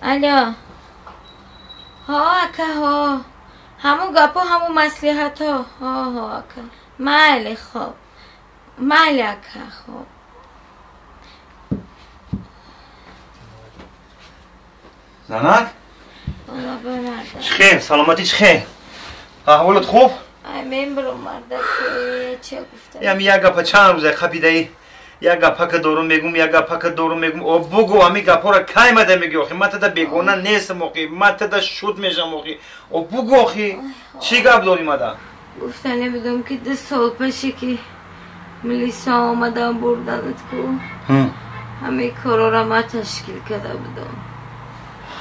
Алло. Ҳо, ака, ҳо. Ҳамун гапо, ҳамун маслиҳатҳо. Ҳо, ҳо, ака. Майли, хоб. Майли, ака, хоб. Занак? Чӣ хел? Саломатӣ чӣ хел? Аҳволат хуб? Ай, мембурам, мардак, чӣ гуфта? Ям як гапа чанд рӯза қапидаӣ. Як гапака дорум мегум, як гапака дорум мегум. О, бугу, ҳами гапҳоро кай мада мегӣ охи? Ман тада бегона нестам охи. Ман тада шуд мешам охи. О, бугу охи. Чӣ гап дорӣ мада? Гуфта набудам ки 2 сол пеше ки милиса омадан бурданат ку. Ҳами корора ман ташкил карда будам.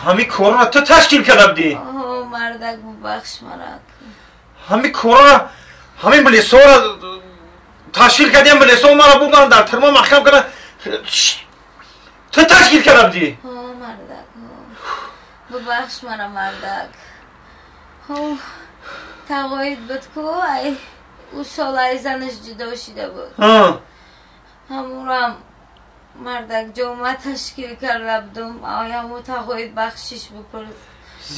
Ҳами корора ту ташкил карда будӣ? Оҳо, мардак, бубахш мара. Ҳами корора, ҳами милисаро ташкил кардем, милисао мара бурдан дар тирма маҳкам кардан. Ту ташкил карда будӣ? Ҳо, мардак, ҳо. Бубахш мара, мардак. Ҳо, тағоид буд ку, ай ӯ сол ай занаш ҷудо шида буд. Ҳамурам мардак ҷома ташкил карда будум. Ай ҳаму тағоид бахшиш бупурд.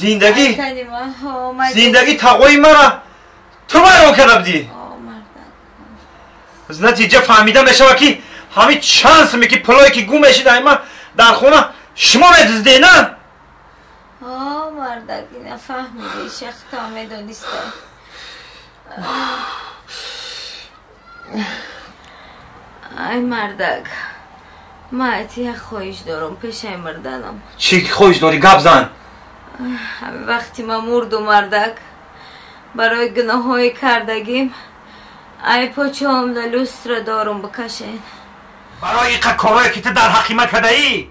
Зиндагӣ? Зиндагӣ тағои мара ту вайрон карда будӣ? Натиҷа фаҳмида мешавад ки ҳамин чанд суме ки пулое ки гум мешид ай ман дар хона шумо медуздед, на? Ҳо, мардак, ина фаҳмидӣ, шахта медониста. Ай мардак, ман айти як хоҳиш дорам пешаи мурданам. Чӣ хоҳиш дорӣ? Гап зан. Ҳамин вақти ман мурду, мардак, барои гуноҳҳои кардагим ай почаам да люстра дорум бикашен. Барои иқа корое ки ту дар ҳаққи ман кардаӣ,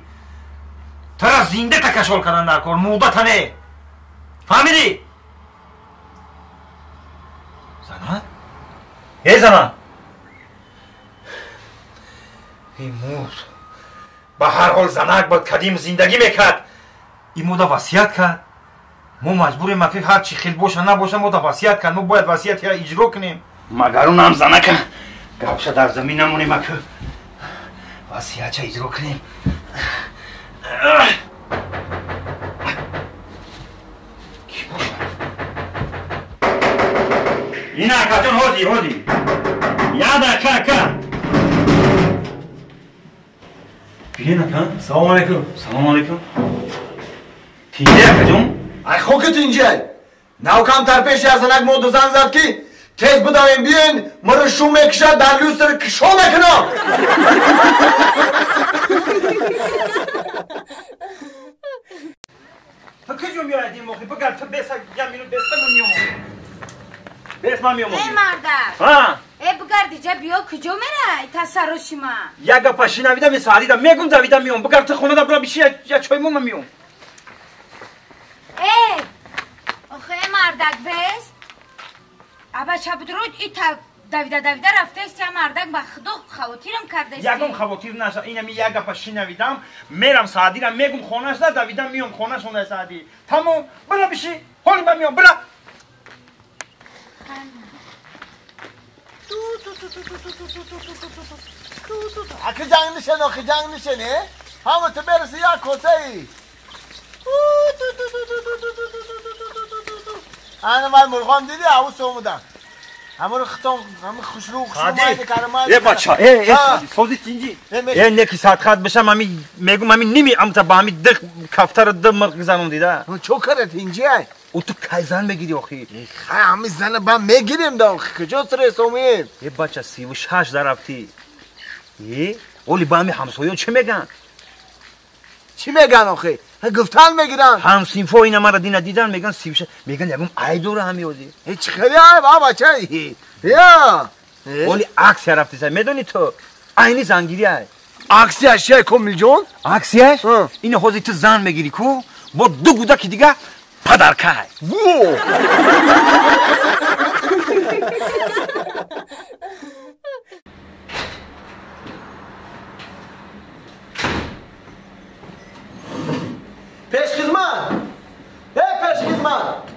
тура зинда такашол кардан дар кор, мурдата не. Фаҳмидӣ? Зана? Э, зана? Ин мурд. Ба ҳар ҳол занак буд, кадим зиндагӣ мекард. Ин мода васият кард. Мо маҷбурем ки ҳар чӣ хел боша набоша мода васият кард. Мо бояд васиятро иҷро кунем. Магар унам занака гапша дар замин намонем, аку васиятша иҷро кунем. Ки боша? Ина акаҷон, ҳози, ҳози. Яда ака, ака. Биен ака. Салом алейкум. Салом алейкум. Тинҷай акаҷон? Ай хоки тинҷай. Навкамтар пеши аз занак моду зан зад ки тез бидавем биёен, маро шум мекушад, дар люстр кишо мекунам. Ту куҷо меояд ин моҳи? Бигард, ту беса, як минут беса, ман меомам. Бес, ман меомам. Э, мардак. Ҳа? Э, бигард, иҷа биё, куҷо мерай? Тасарруши ман. Як гапа шинавидам, саҳрида мегум, давида меом. Бигард, ту хонада бира биши, як чой мон, ман меом. Э, охе, мардак, бес. Аба чабдруд ита давида давида рафтаст, я мардак ба худо хавотирам кардаст. Ягон хавотир наша, инами як гапа шинавидам, мерам саадира мегум хонашда, давида меом хонашонда саади. Тамом, бира биши, ҳоли ман меом, бира. Аки ҷанг нишен, охи ҷанг нишен, э? Ҳама ту бераси як косаи. Ана вай мурғом диди, аву сомудан. Ҳамаро хитон, ҳама хушрӯ, хушрӯ майда карда, майда. Э, бача, э, э, сози тинҷи. Э, неки садхат бишам, ҳами мегум, ҳами ними амта ба ҳами ду кафтара ду мирғ гизанон дида. Чо кара тинҷи ай? Ӯ ту кай зан мегири охи? Хай, ҳами зана ба мегирем да охи, куҷо стресс омем? Э, бача, 36 дарафтӣ. Э, оли ба ҳами ҳамсоё чӣ меган? Чӣ меган охи? Гуфтан мегиран. Ҳамсинфо ина мара дина дидан меган 36, меган ягон айб дора ҳами ози. Э, чӣ хеле айб, а бача? Я. Оли аксия рафтиса, медони ту? Айни зангирӣ ай. Аксияш чия, Комилҷон? Аксияш? Ина ҳози ту зан мегирӣ ку, бо ду гудаки дига падаркай. Во! Пешхизмат! Э, пешхизмат!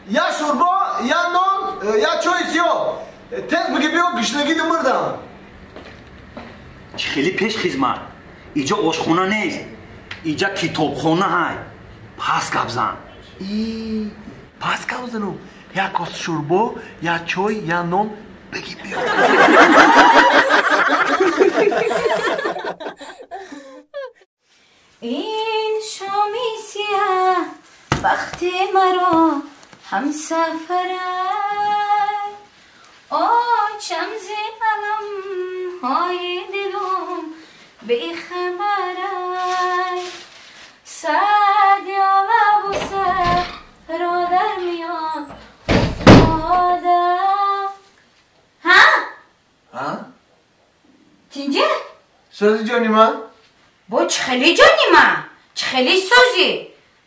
Я шӯрбо, я нон, я чойи сиёҳ. Тез биги биё, гушнагӣ мурдам. Чӣ хеле пешхизмат? Иҷо ошхона нест, иҷа китобхона ҳай. Пас гап зан. И пас гап занам. Як кос шӯрбо, я чой, я нон бигӣ биё. Ин шоми сиёҳ бахти маро ҳамсафар очам зи аламҳои дилум бехабар сад ёлаву саҳро дар миён уфтода. Ҳа? Ҳа? Тинҷа? Сӯзи ҷони ман? Бо чӣ хеле ҷони ман? Чӣ хеле сӯзӣ?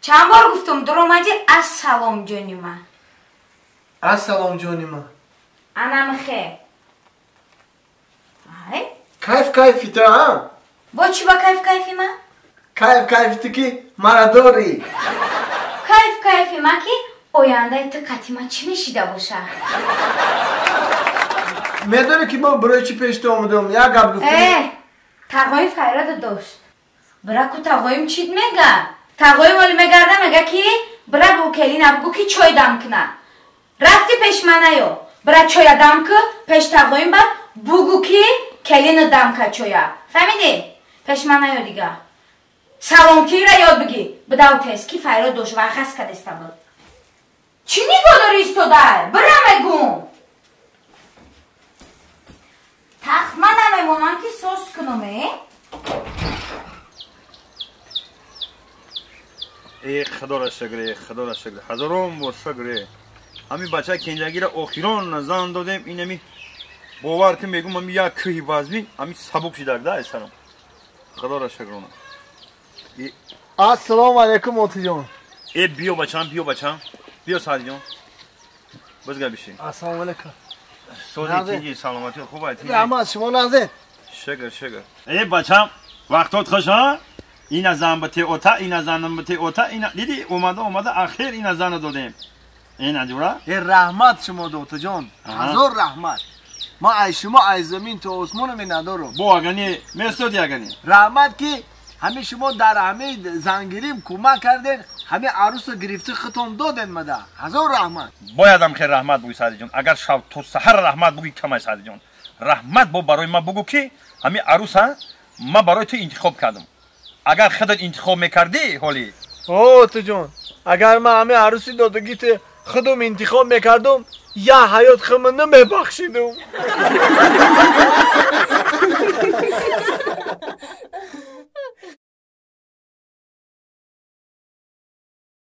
Чанд бор гуфтум дуромадӣ ассалом ҷони ман. Ассалом ҷони ман. Анамхе. Ай? Кайф кайфи ту, ҳа? Бо чӣ ба кайф кайфи ман? Кайф кайфи ту ки мара дорӣ. Кайф кайфи ман ки ояндаи ту қати ман чӣ мешида бошад? Медонӣ ки мо барои чӣ пеш ту омадам? Як гап гуфтам. Э, тағоим файрода дошт. Бира ку тағоим чит мега? Тағоим оли мегарда мега ки бира бу келина бугу ки чой дам куна. Рафти пеш манаё. Бира чоя дам ку, пеш тағоим бар бугу ки келина дам ка чоя. Фаҳмидӣ? Пеш манаё дига. Саломтира ёд бигӣ. Бидав тез ки файрод дошт ва хас кадеста буд. Чӣ нигоҳ дорӣ истодай? Бира мегум. Тахма намемонам ки сос кунам, э? Э, худоро шукр, худоро шукр. Ҳазорон бор шукр. Ҳамин бача кенҷагиро охирон зан додем, ин ами бовар ки мегум ами як кӯҳи вазмин, ами сабук шидаг да эсарам. Худоро шукрона. Ассалому алайкум, отиҷон. Э, биё бачам, биё бачам. Биё Саъдиҷон. Бизга бишин. Ассалому алайкум. Сози тинҷи, саломатӣ хуб ай тинҷи. Раҳмат, шумо нағзед? Шукр, шукр. Э, бачам, вақтот хуш, ҳа? Ина зан ба те ота, ина занам ба те ота, ина диди омада омада ахир ина зана додем. Ина ҷура? Э, раҳмат шумо дотаҷон. Ҳазор раҳмат. Ма ай шумо ай замин то осмоно менадорам. Бо агани месоди агани. Раҳмат ки ҳами шумо дар ҳами зангирим кӯмак карден, ҳами арӯсро гирифти хитон доден мада. Ҳазор раҳмат. Боядам хел раҳмат бугӯй Саъдиҷон. Агар шав то саҳар раҳмат бугӯй камай Саъдиҷон. Раҳмат бо барои ма бугӯ ки ҳами арӯса ма барои ту интихоб кардам. Агар худат интихоб мекардӣ ҳоли. О, туҷон, агар ман ҳами арӯси додагит худум интихоб мекардум, я ҳаёт худро намебахшидум.